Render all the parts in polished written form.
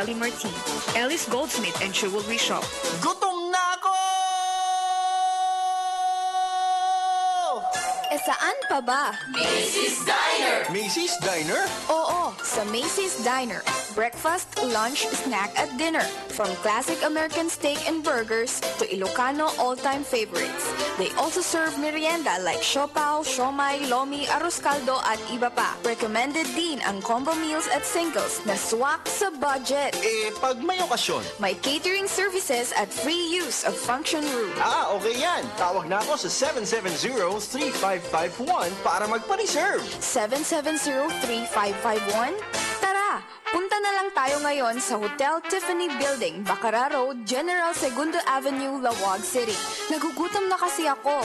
Ellie Martin, Ellie's Goldsmith and Jewelry Shop. Gutom na ako! Saan pa ba? Macy's Diner! Macy's Diner? Oo, sa Macy's Diner. Breakfast, lunch, snack at dinner. From classic American steak and burgers to Ilocano all-time favorites. They also serve merienda like siopaw, siomai, lomi, arroz caldo at iba pa. Recommended din ang combo meals at singles na swak sa budget. Pag may okasyon. May catering services at free use of function room. Okay yan. Tawag na ako sa 770-3551 para magpa-reserve. 770-3551? Tara, punta na lang tayo ngayon sa Hotel Tiffany Building, Bacara Road, General Segundo Avenue, Lawag City. Nagugutom na kasi ako.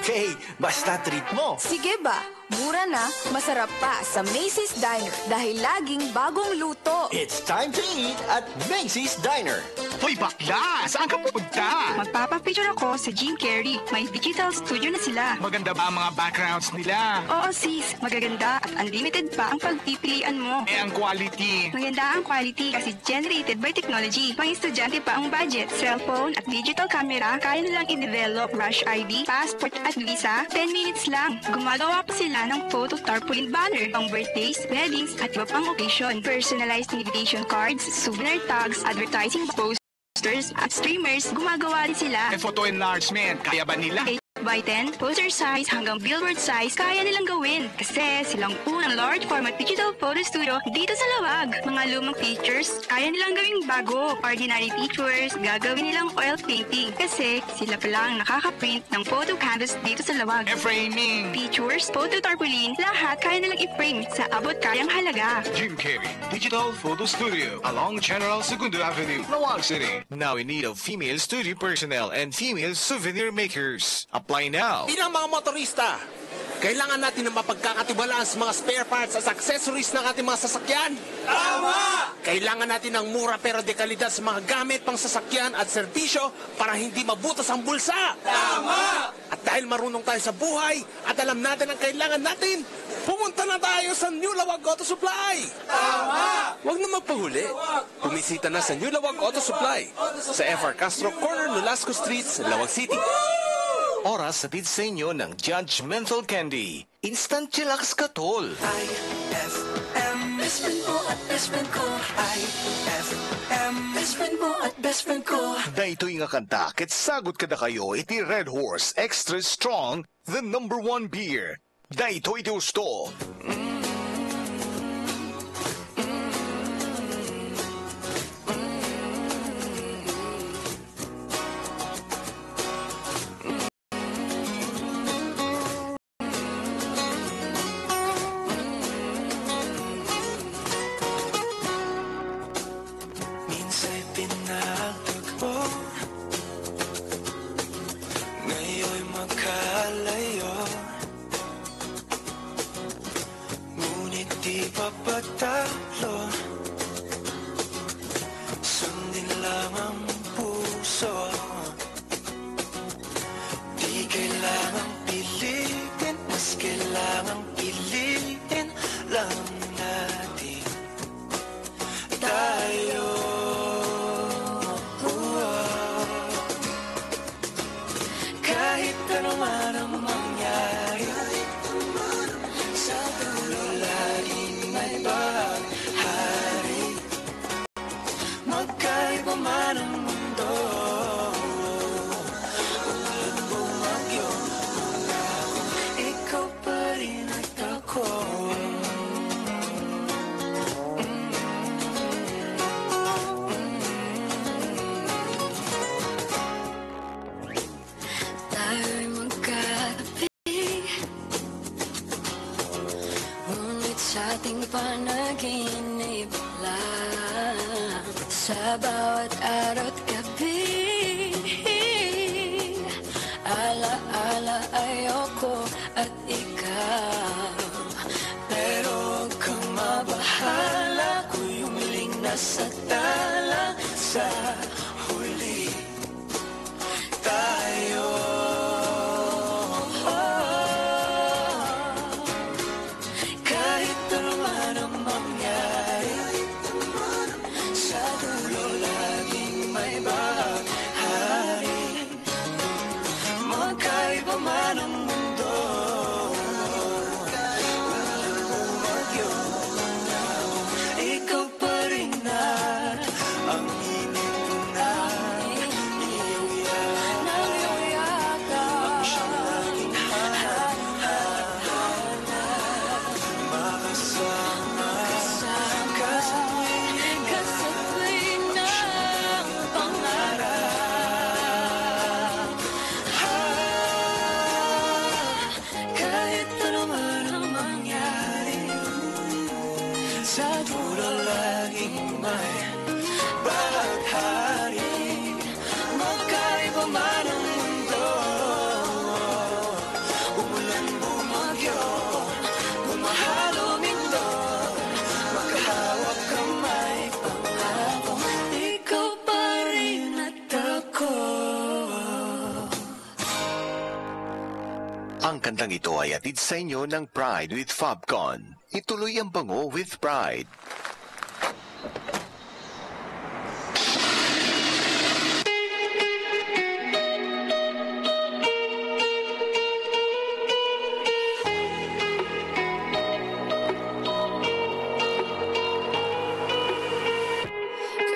Okay, basta treat mo. Sige ba? Mura na, masarap pa sa Macy's Diner dahil laging bagong luto. It's time to eat at Macy's Diner. Hoy, bakla! Saan ka pupunta? Magpapapicture ako sa Jim Carrey. May digital studio na sila. Maganda ba ang mga backgrounds nila? Oo sis, magaganda at unlimited pa ang pagpipilian mo. Ang quality. Maganda ang quality kasi generated by technology. Pang estudyante pa ang budget. Cellphone at digital camera, kaya nilang i-develop Rush ID, passport at visa. 10 minutes lang. Gumagawa pa sila ng photo tarpaulin banner, pang birthdays, weddings at iba pang occasion. Personalized invitation cards, souvenir tags, advertising posters at streamers, gumagawa rin sila. Photo enlargement, kaya ba nila? 8x10, poster size hanggang billboard size, kaya nilang gawin. Kasi silang unang large format digital photo studio dito sa Lawag. Mga lumang pictures, kaya nilang gawing bago. Ordinary pictures, gagawin nilang oil painting. Kasi sila pa lang nakaka-print ng photo canvas dito sa Lawag. Framing. Pictures, photo tarpaulin, lahat kaya nilang i-frame sa abot kayang halaga. Jim Carrey, Digital Photo Studio, along General Segundo Avenue, Lawag City. Now in need of female studio personnel and female souvenir makers. Apply now. Bilang mga motorista, kailangan natin ng mapagkakatiwalaan sa mga spare parts at accessories ng ating mga sasakyan. Tama! Kailangan natin ng mura pero de kalidad sa mga gamit pang sasakyan at serbisyo para hindi mabutas ang bulsa. Tama! At dahil marunong tayo sa buhay at alam natin ang kailangan natin, pumunta na tayo sa New Lawag Auto Supply. Tama! Huwag na magpahuli. Bumisita na sa New Lawag Auto Supply sa FR Castro Corner, Nolasco Street, Lawag City. Oras sa sa inyo ng Judgmental Candy. Instant chillax katol. IFM, best friend mo at best friend ko. IFM, best friend mo at best friend ko. Dahito nga kanta, ket sagot kada kayo iti Red Horse Extra Strong, the #1 beer. Dahito iti gusto. Papatalo, sundin lang ang puso. Di kailangang pilitin, mas kailangang pilitin lang natin tayo. Kahit ano man ang mangyari, sa dulo laging may bahari. Magkaiba man ang mundo, ulan bumagyo, ikaw pa rin at ako. Tayo'y magkatabi, ngunit sa ating panaginip lang. Sa bawat araw at gabi, ala-ala ayoko at ikaw. Pero huwag kang mabahala, ako'y humiling na sa tala. Sa huli tayo. Kahit ano man ang mangyari, sa sa dulo laging may bahaghari. Magkaiba man ang mundo, umulan bumagyo, bumahalo mindon, magkahawak kamay, pangako, ikaw pa rin at ako. Ang kantang ito ay atid sa inyo ng Pride with Fabcon. Ituloy ang bango with Pride.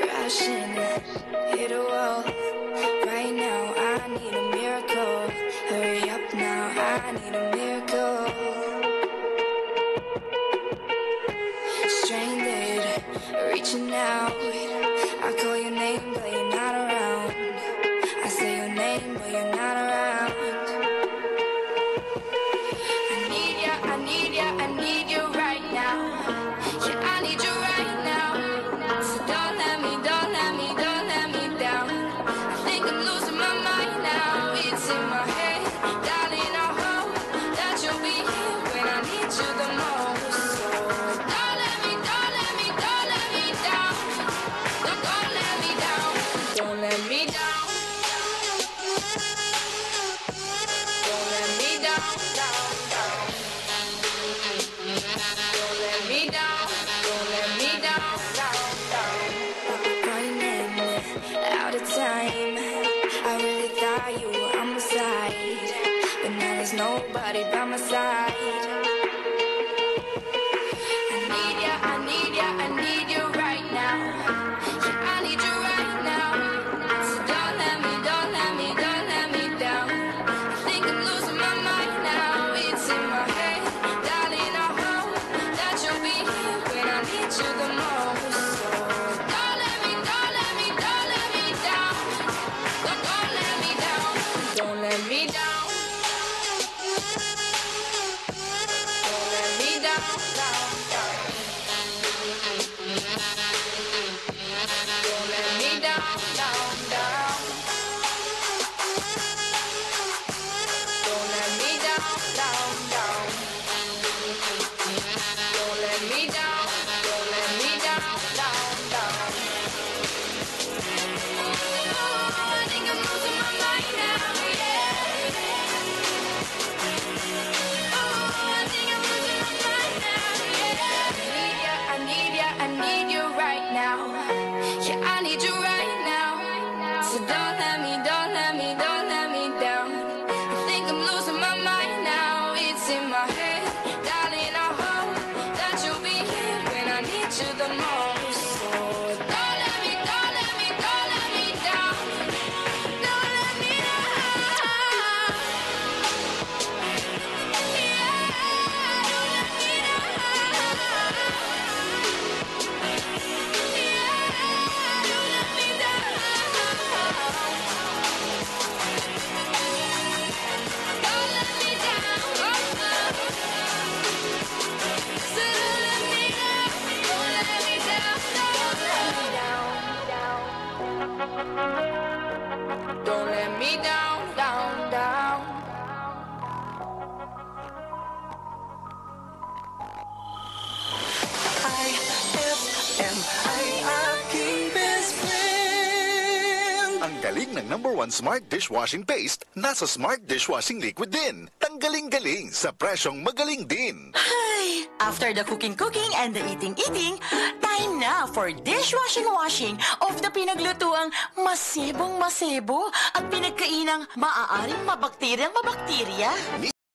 Crashing, hit a wall. Right now, I need a miracle. Hurry up now, I need a miracle. Stranded, reaching out. I call your name, but you're not around. I say your name, but you're not around. I need ya, I need ya, I need you right now. Yeah, I need you right now. So don't let me down. I think I'm losing my mind now. It's in my head, darling. I hope that you'll be here when I need you the most. So don't let me down. Don't let me down. Don't let me down. Don't let me down. Don't let me down. Don't let me down. Running out of time. I really thought you were on my side, but now there's nobody by my side. I need you right now. Yeah, I need you right now. So don't let me down. I think I'm losing my mind now. It's in my head, darling. I hope that you'll be here when I need you the most. So don't let me down. Don't let me down. Don't let me down. galing ng #1 Smart Dishwashing Paste, nasa Smart Dishwashing Liquid din. Tanggaling-galing sa presyong magaling din. Ay, after the cooking and the eating, time na for dishwashing of the pinaglutuang masibong-masibo at pinagkainang maaaring mabakterya.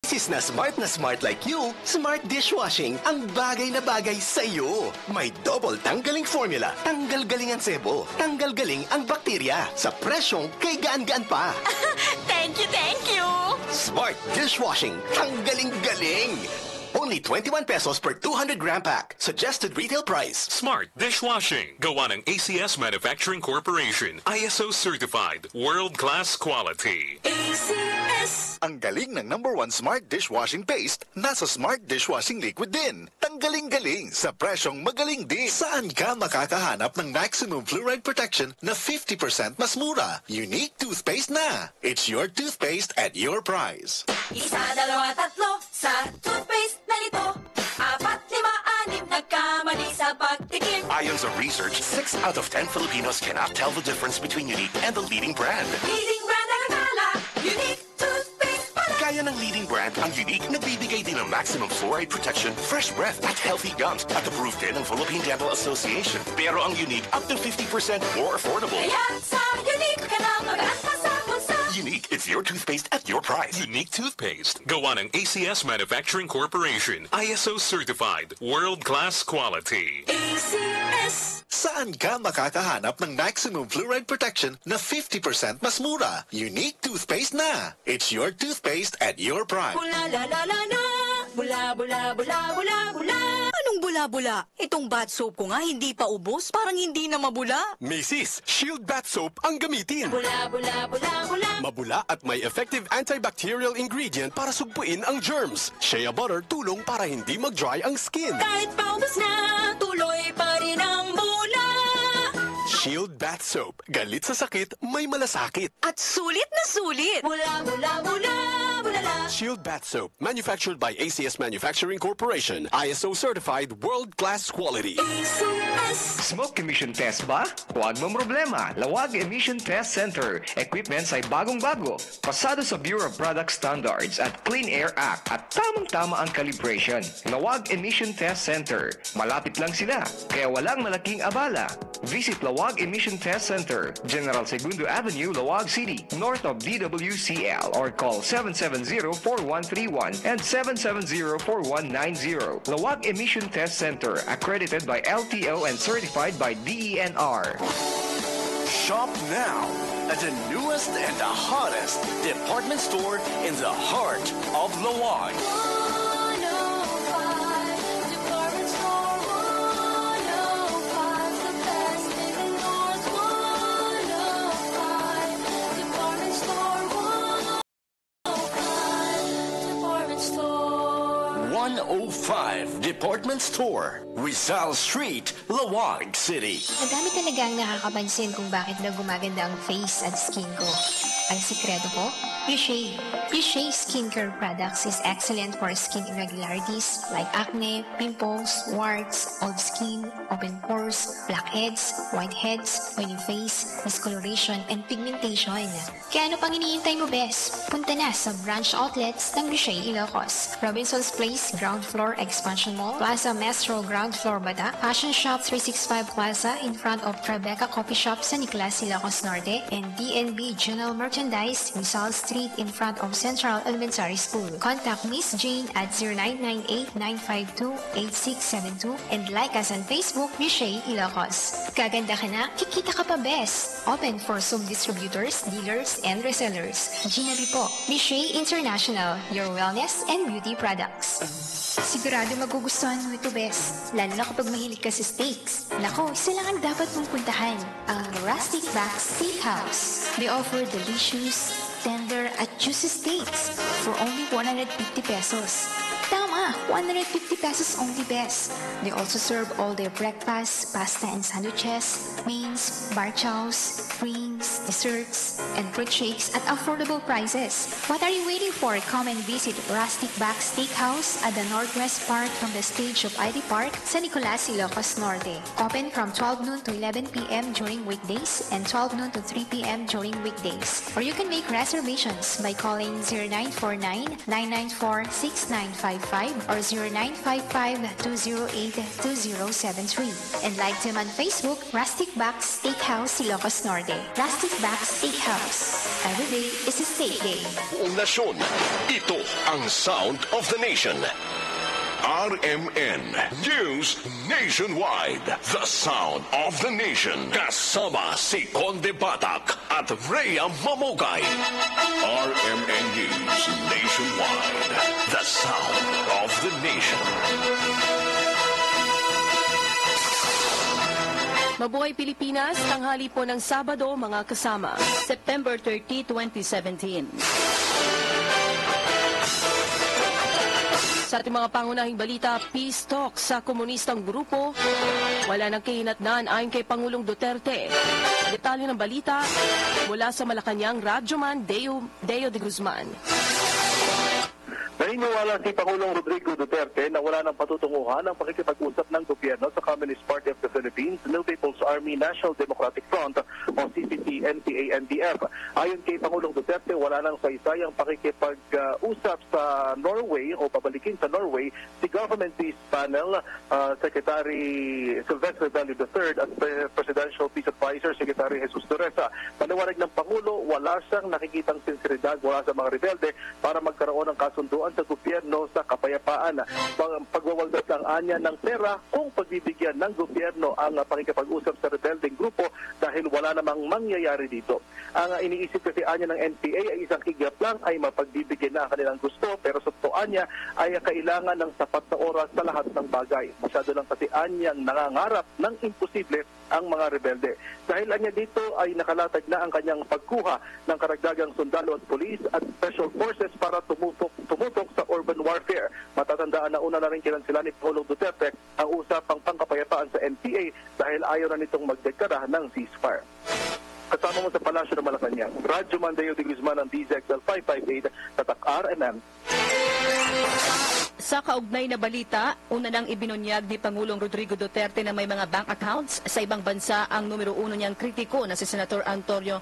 Sis na smart like you, Smart Dishwashing ang bagay na bagay sa'yo. May double tanggaling formula, tanggal galing ang sebo, tanggal galing ang bakterya, sa presyong kay gaan-gaan pa. Thank you! Smart Dishwashing, tanggaling galing. Only 21 pesos per 200-gram pack. Suggested retail price. Smart Dishwashing. Gawa ng ACS Manufacturing Corporation. ISO certified. World-class quality. ACS! Ang galing ng #1 Smart Dishwashing Paste, nasa Smart Dishwashing Liquid din. Tanggaling-galing sa presyong magaling din. Saan ka makakahanap ng maximum fluoride protection na 50% mas mura? Unique toothpaste na. It's your toothpaste at your price. Isa, dalawa, tatlo sa toothpaste na ito. 4, 5, 6 nagkamali sa pagtikim. Ayon sa research, 6 out of 10 Filipinos cannot tell the difference between Unique and the leading brand. Leading brand ang akala, Unique toothpaste pala. Gaya ng leading brand, ang Unique nagbibigay din ng maximum fluoride protection, fresh breath at healthy gums at approved din ng Philippine Dental Association. Pero ang Unique up to 50% more affordable. Kaya sa Unique ka na mag-aspas sa bulsa. Unique, it's your toothpaste at your price. Unique toothpaste. Gawa ng ACS Manufacturing Corporation. ISO certified. World-class quality. ACS! Saan ka makakahanap ng maximum fluoride protection na 50% mas mura? Unique toothpaste na. It's your toothpaste at your price. Bula la la la la, bula bula bula bula bula. Anong bula-bula? Itong bath soap ko nga hindi pa ubos, parang hindi na mabula. Macy's, Shield Bath Soap ang gamitin. Bula bula bula bula. Mabula at may effective antibacterial ingredient para sugpuin ang germs. Shea butter tulong para hindi mag-dry ang skin. Kahit paubos na, tuloy pa rin ang bula. Shield Bath Soap. Galit sa sakit, may malasakit. At sulit na sulit. Bula bula bula bula la. Shield Bath Soap. Manufactured by ACS Manufacturing Corporation. ISO certified world-class quality. ACS. Smoke emission test ba? Huwag mong problema. Lawag Emission Test Center. Equipment ay bagong-bago. Pasado sa Bureau of Product Standards at Clean Air Act at tamang-tama ang calibration. Lawag Emission Test Center. Malapit lang sila, kaya walang malaking abala. Visit Lawag Emission Test Center, General Segundo Avenue, Lawag City, north of DWCL, or call 770-4131 and 770-4190. Lawag Emission Test Center, accredited by LTO and certified by DENR. Shop now at the newest and the hottest department store in the heart of Lawag. Department Store, Rizal Street, Lawag City. Madami talagang nakakapansin kung bakit na gumaganda ang face at skin ko. Ang sikreto ko? Yushey. Yushey Skincare Products is excellent for skin irregularities like acne, pimples, warts, old skin, open pores, blackheads, whiteheads, oily face, discoloration, and pigmentation. Kaya ano pang iniintay mo, bes? Punta na sa branch outlets ng Yushey Ilocos. Robinson's Place, Ground Floor, Expansion Mall, Plaza Metro, Ground Floor, Bata, Fashion Shop 365 Plaza in front of Tribeca Coffee Shop, San Nicolas, Ilocos Norte, and DNB General Merchandise, Rizal Street in front of Central Elementary School. Contact Miss Jane at 0998-952-8672 and like us on Facebook, Yushey Ilocos. Gaganda ka na? Kikita ka pa, best! Open for sub-distributors, dealers, and resellers. Ginabi po, Yushey International, your wellness and beauty products. Sigurado magugustuhan mo ito, best. Lalo na kapag mahilig ka sa steaks. Nako, isa lang ang dapat mong puntahan, ang Rustic Back Steakhouse. They offer delicious, tender at juicy steaks for only 150 pesos. Tama, 150 pesos only, best. They also serve all their breakfast, pasta and sandwiches, mains, bar chows, drinks, desserts, and fruit shakes at affordable prices. What are you waiting for? Come and visit Rustic Back Steakhouse at the Northwest Park from the stage of ID Park, San Nicolas, Ilocos Norte. Open from 12 noon to 11 p.m. during weekdays and 12 noon to 3 p.m. during weekdays. Or you can make reservations by calling 0949-994-6955 or 0955-208-2073. And like them on Facebook, Rustic Back Steakhouse, Ilocos Norte. Rustic Back Steakhouse. Every day is a steak day. Buong nasyon, ito ang sound of the nation. RMN News Nationwide. The sound of the nation. Kasama si Conde Batak at Rhea Mamogay. RMN News Nationwide. The sound of the nation. Mabuhay Pilipinas, tanghali po ng Sabado, mga kasama. September 30, 2017. Sa ating mga pangunahing balita, peace talk sa komunistang grupo. Wala nang kahinatnan ayon kay Pangulong Duterte. Detalye ng balita mula sa Malacanang, Radyoman Deo de Guzman. Naniniwala si Pangulong Rodrigo Duterte na wala ng patutunguhan ang pakikipag-usap ng gobyerno sa Communist Party of the Philippines, New People's Army National Democratic Front o CPP-NPA-NDF. Ayon kay Pangulong Duterte, wala nang saysayang pakikipag-usap sa Norway o pabalikin sa Norway si Government Peace Panel, Secretary Sylvester Bello III at Presidential Peace Advisor Secretary Jesus Dureza. Paniwanag ng Pangulo, wala siyang nakikitang sinseridad mula sa mga rebelde para magkaroon ng kasunduan sa gobyerno sa kapayapaan. Pagwawaldas ang anya ng pera kung pagbibigyan ng gobyerno ang pakikipag-usap sa rebelding grupo dahil wala namang mangyayari dito. Ang iniisip kasi anya ng NPA ay isang igyap lang ay mapagbibigyan na ang kanilang gusto, pero sa totoo anya ay kailangan ng sapat na oras sa lahat ng bagay. Masyado lang kasi anyang nangangarap ng imposible ang mga rebelde. Dahil anya dito ay nakalatag na ang kanyang pagkuha ng karagdagang sundalo at pulis at special forces para tumutok sa urban warfare. Matatandaan na una na rin kinansila ni Pangulong Duterte ang usapang pangkapayapaan sa NPA dahil ayaw na nitong magdeklara ng ceasefire. Kasama mo sa Palasyo ng Malacanang, Radyo Mandeo de Guzman ng DZXL 558, Tatak RMN. Sa kaugnay na balita, una nang ibinunyag ni Pangulong Rodrigo Duterte na may mga bank accounts sa ibang bansa ang numero 1 niyang kritiko na si Senator Antonio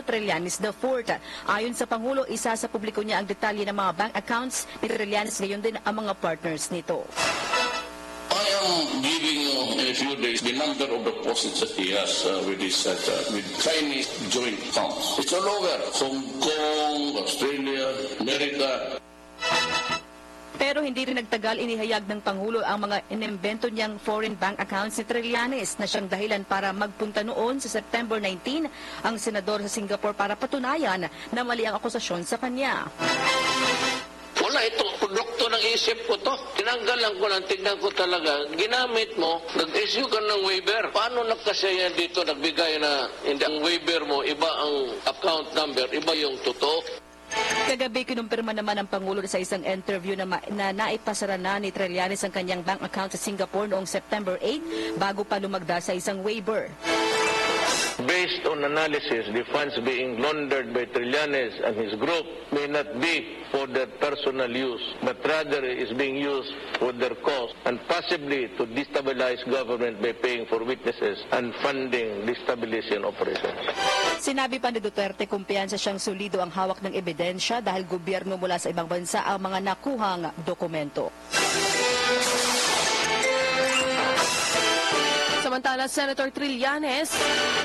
Trillanes IV. Ayon sa Pangulo, isa sa publiko niya ang detalye ng mga bank accounts ni Trillanes, gayon din ang mga partners nito. I am giving you in a few days the number of deposits that he has with Chinese joint accounts. It's all over. Hong Kong, Australia, America. Pero hindi rin nagtagal inihayag ng Pangulo ang mga inimbento niyang foreign bank accounts ni Trillanes na siyang dahilan para magpunta noon sa September 19 ang senador sa Singapore para patunayan na mali ang akusasyon sa kanya. Wala, ito, produkto ng isip ko to. Tinanggalan ko lang, tignan ko talaga. Ginamit mo, nag-issue ka ng waiver. Paano nakasaya dito, nagbigay na hindi ang waiver mo, iba ang account number, iba yung totoo? Kagabi, kinumpirma naman ng Pangulo sa isang interview na naipasara na ni Trillanes ang kanyang bank account sa Singapore noong September 8 bago pa lumagda sa isang waiver. Based on analysis, the funds being laundered by Trillanes and his group may not be for their personal use, but rather is being used for their cause and possibly to destabilize government by paying for witnesses and funding destabilization operations. Sinabi pa ni Duterte kumpiyansa siyang solido ang hawak ng ebidensya dahil gobyerno mula sa ibang bansa ang mga nakuhang dokumento. Samantala, Senator Trillanes,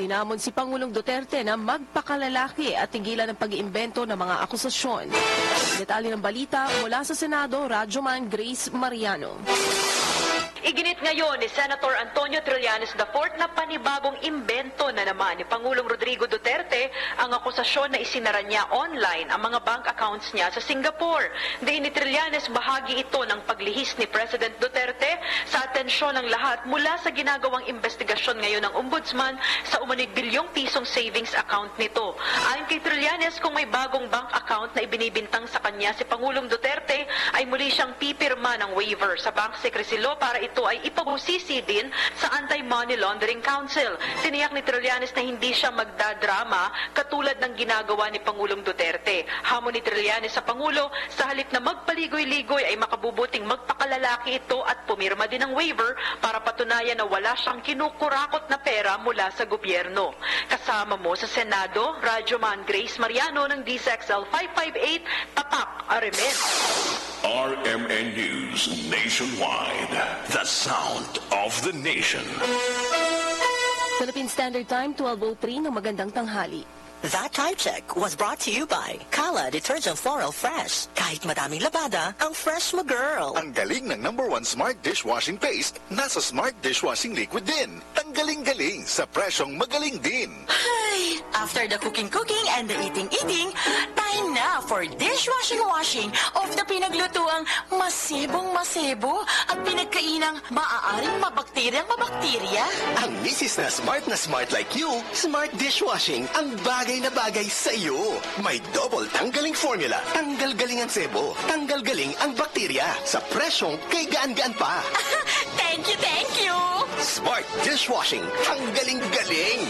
tinamon si Pangulong Duterte na magpakalalaki at tigilan ng pag-iimbento ng mga akusasyon. Detalye ng balita mula sa Senado, Radyoman Grace Mariano. Iginit ngayon ni Senator Antonio Trillanes IV na panibagong imbento na naman ni Pangulong Rodrigo Duterte ang akusasyon na isinara niya online ang mga bank accounts niya sa Singapore. Diin ni Trillanes bahagi ito ng paglihis ni President Duterte sa atensyon ng lahat mula sa ginagawang investigasyon ngayon ng Ombudsman sa umanig bilyong pisong savings account nito. Ayon kay Trillanes, kung may bagong bank account na ibinibintang sa kanya si Pangulong Duterte, ay muli siyang pipirma ng waiver sa Bank Secrecy Law para ito ay ipabusisi din sa Anti-Money Laundering Council. Tiniyak ni Trillanes na hindi siya magdadrama katulad ng ginagawa ni Pangulong Duterte. Hamon ni Trillanes sa Pangulo, sa halip na magpaligoy-ligoy ay makabubuting magpakalalaki ito at pumirma din ng waiver para patunayan na wala siyang kinukurakot na pera mula sa gobyerno. Kasama mo sa Senado, Radyoman Grace Mariano ng DZXL 558, Tatak RMN. RMN News Nationwide. The sound of the nation. Philippine Standard Time, 12:03 ng magandang tanghali. That Type Check was brought to you by Kala Detergent Floral Fresh. Kahit madaming labada, ang fresh mo, girl. Ang galing ng #1 Smart Dishwashing Paste, nasa Smart Dishwashing Liquid din. Tanggaling-galing sa presyong magaling din. Ay, after the cooking and the eating, time na for dishwashing of the pinaglutuang masibong-masibo at pinagkainang maaaring mabakterya. Ang misis na smart like you, Smart Dishwashing ang bagay na bagay sa iyo. May double tanggaling formula. Tanggal galing ang sebo. Tanggal galing ang bakterya. Sa presyong kay gaan-gaan pa. Thank you! Smart Dishwashing. Tanggaling galing.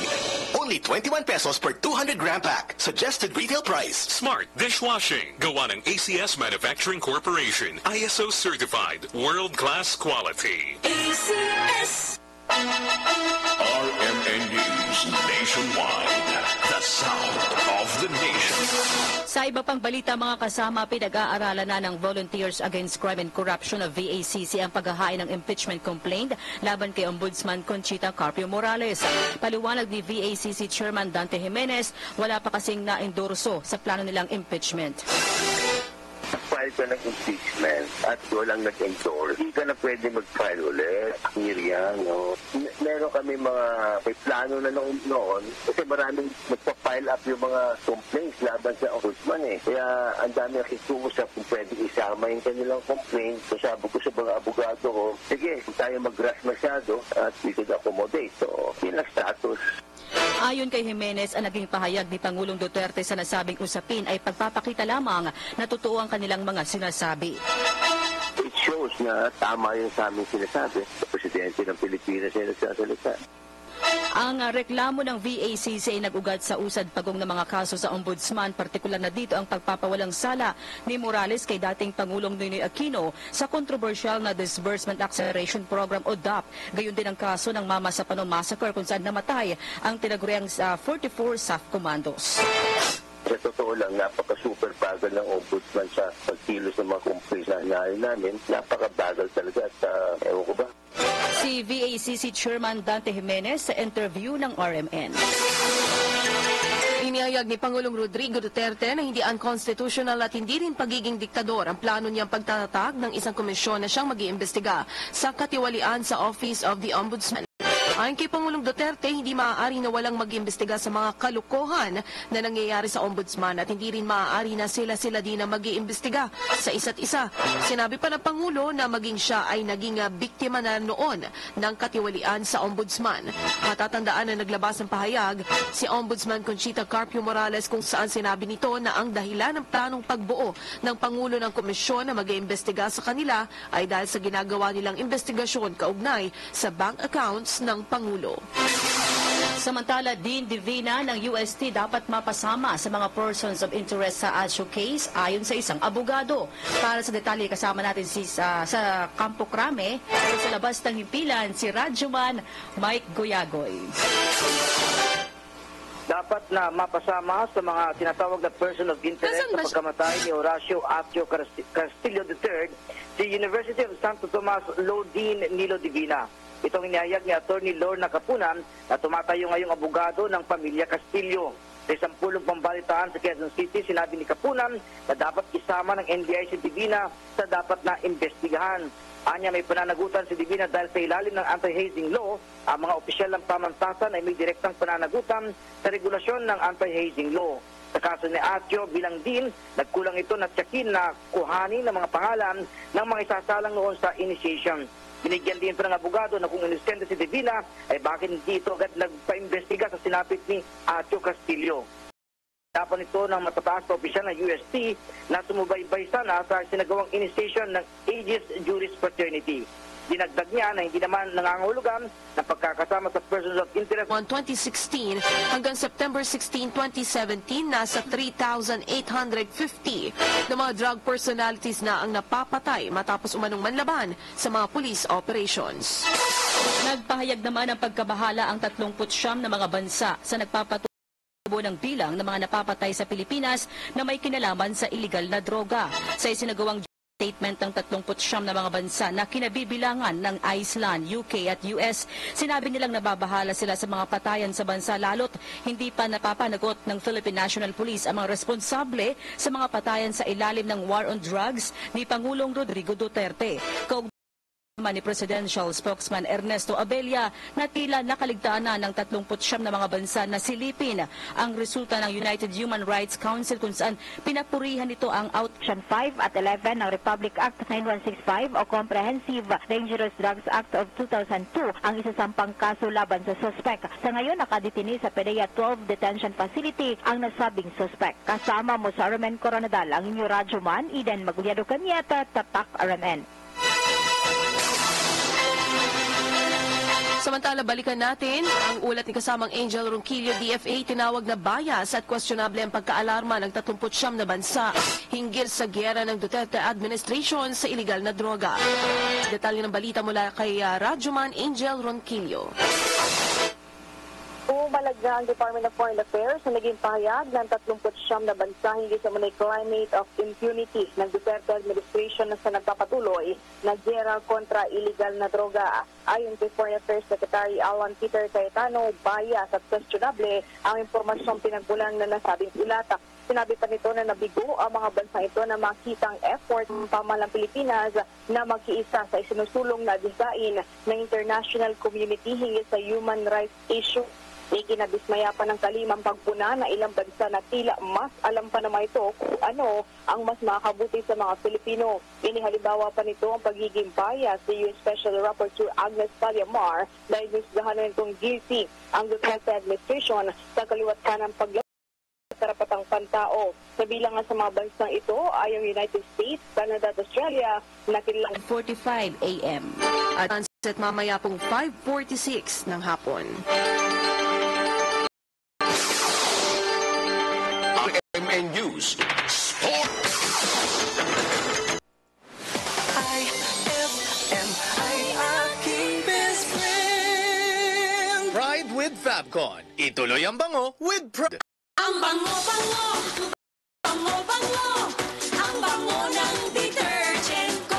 Only 21 pesos per 200-gram pack. Suggested retail price. Smart Dishwashing. Gawa ng ACS Manufacturing Corporation. ISO certified. World-class quality. ACS. RMN News Nationwide. The sound of the nation. Sa iba pang balita, mga kasama, pinag-aaralan na ng Volunteers Against Crime and Corruption of VACC ang paghahain ng impeachment complaint laban kay Ombudsman Conchita Carpio Morales. Paliwanag ni VACC Chairman Dante Jimenez, wala pa kasing na-endorso sa plano nilang impeachment. File ka ng impeachment at walang nag-endorse, hindi ka na pwede mag-file ulit. Miriam, no? Meron kami may plano na noon kasi maraming nagpa-file up yung mga complaints laban sa ombudsman eh. Kaya ang dami nakikusap kung pwede isama yung kanilang complaint. So sabi ko sa mga abogado ko, sige, kung tayo mag-rush masyado at we could accommodate. So, yun ang status. Ayon kay Jimenez, ang naging pahayag ni Pangulong Duterte sa nasabing usapin ay pagpapakita lamang na totoo ang kanilang mga sinasabi. It shows na tama yung sa aming sinasabi. Sa Presidente ng Pilipinas ay nagsasalita. Ang reklamo ng VACC ay nag-ugat sa usad pagong ng mga kaso sa Ombudsman, partikular na dito ang pagpapawalang sala ni Morales kay dating Pangulong Noynoy Aquino sa controversial na Disbursement Acceleration Program o DAP. Gayon din ang kaso ng Mama Sapano Massacre kung saan namatay ang tinaguriang 44 SAF commandos. Sa totoo lang, napaka-super bagal ng ombudsman sa pagkilos ng mga complaints na inaayos namin. Napaka-bagal talaga at ewan ko ba. Si VACC Chairman Dante Jimenez sa interview ng RMN. Inihayag ni Pangulong Rodrigo Duterte na hindi unconstitutional at hindi rin pagiging diktador ang plano niyang pagtatatag ng isang komisyon na siyang mag-iimbestiga sa katiwalian sa Office of the Ombudsman. Ayon kay Pangulong Duterte, hindi maaari na walang mag-imbestiga sa mga kalukuhan na nangyayari sa ombudsman at hindi rin maaari na sila din na mag-iimbestiga sa isa't isa. Sinabi pa ng Pangulo na maging siya ay naging biktima na noon ng katiwalian sa ombudsman. Matatandaan na naglabas ng pahayag si Ombudsman Conchita Carpio Morales kung saan sinabi nito na ang dahilan ng planong pagbuo ng Pangulo ng komisyon na mag-iimbestiga sa kanila ay dahil sa ginagawa nilang investigasyon kaugnay sa bank accounts ng Pangulo. Samantala, Dean Divina ng UST dapat mapasama sa mga persons of interest sa ASIO case ayon sa isang abogado. Para sa detalye, kasama natin sa Campo Crame sa labas ng himpilan si Radyoman Mike Goyagoy. Dapat na mapasama sa mga tinatawag na person of interest sa pagkamatay ni Horacio Acio Castillo III si University of Santo Tomas Law Dean Nilo Divina. Itong inihayag ni Attorney Lorna Capunan na tumatayo ngayong abogado ng pamilya Castillo. Sa isang pulong pambalitaan sa Quezon City, sinabi ni Capunan na dapat isama ng NBI si Divina sa dapat na investigahan. Anya may pananagutan si Divina dahil sa ilalim ng anti-hazing law, ang mga opisyal ng pamantasan ay may direktang pananagutan sa regulasyon ng anti-hazing law. Sa kaso ni Acio bilang din, nagkulang ito na tiyakin na kuhanin ng mga pangalan ng mga isasalang noon sa initiation. Binigyan din pa ng abogado na kung inosente si Divina ay bakit hindi ito agad nagpa-imbestiga sa sinapit ni Acio Castillo. Dapat ito ng matataas na opisyal ng UST na sumubaybay sana sa sinagawang initiation ng Aegis Juris Fraternity. Dinagdag niya na hindi naman nangangahulugan ng pagkakasama sa persons of interest. 2016 hanggang September 16, 2017, nasa 3,850 na mga drug personalities na ang napapatay matapos umanong manlaban sa mga police operations. Nagpahayag naman ng pagkabahala ang 39 na mga bansa sa nagpapatuloy ng bilang ng mga napapatay sa Pilipinas na may kinalaman sa illegal na droga. Sa isinagawang Statement ng 39 na mga bansa na kinabibilangan ng Iceland, UK at US. Sinabi nilang nababahala sila sa mga patayan sa bansa lalo't hindi pa napapanagot ng Philippine National Police ang mga responsable sa mga patayan sa ilalim ng war on drugs ni Pangulong Rodrigo Duterte. Ni Presidential Spokesman Ernesto Abella na tila nakaligtaan na ng 39 na mga bansa na silipin ang resulta ng United Human Rights Council kung saan pinapurihan nito ang Section 5 at 11 ng Republic Act 9165 o Comprehensive Dangerous Drugs Act of 2002 ang isasampang kaso laban sa suspek. Sa ngayon, nakadetini sa PDEA 12 Detention Facility ang nasabing suspek. Kasama mo sa RMN Coronadal ang inyo Radyo Man, Eden Maguliado Canieta, Tatak RMN. Samantala, balikan natin ang ulat ni kasamang Angel Ronquillo. DFA tinawag na bias at questionable ang pagkaalarma ng 39 na bansa hinggil sa giyera ng Duterte administration sa iligal na droga. Detalye ng balita mula kay Radyoman Angel Ronquillo. Umalagda ang Department of Foreign Affairs na naging pahayag ng 39 na bansa hindi sa munay climate of impunity ng Duterte administration na sa nagpapatuloy na giyera kontra illegal na droga. Ayon kay Foreign Affairs Secretary Alan Peter Cayetano, bias at questionable ang impormasyong pinagbulang na nasabing ulat. Sinabi pa nito na nabigo ang mga bansa ito na makita ang effort ng pamahalang Pilipinas na magkiisa sa isinusulong na adisain ng international community hinggil sa human rights issue. Ikinabismaya pa ng kalimang pagpuna na ilang bansa na tila mas alam pa naman ito kung ano ang mas makakabuti sa mga Pilipino. Inihalimbawa pa nito ang pagiging bias ni US Special Rapporteur Agnes Pallamar dahil nisgahan nitong guilty ang Duterte administration sa kaliwat kanang karapatang pantao. Kabilang sa mga bansang ito ay ang United States, Canada at Australia na kilalang 45 a.m. At sunset mamaya pong 5:46 ng hapon. RMN News Sport. IFM ay aking best friend. Pride with Fabcon. Ituloy ang bango with Pride. Ang bango-bango, bango-bango, ang bango ng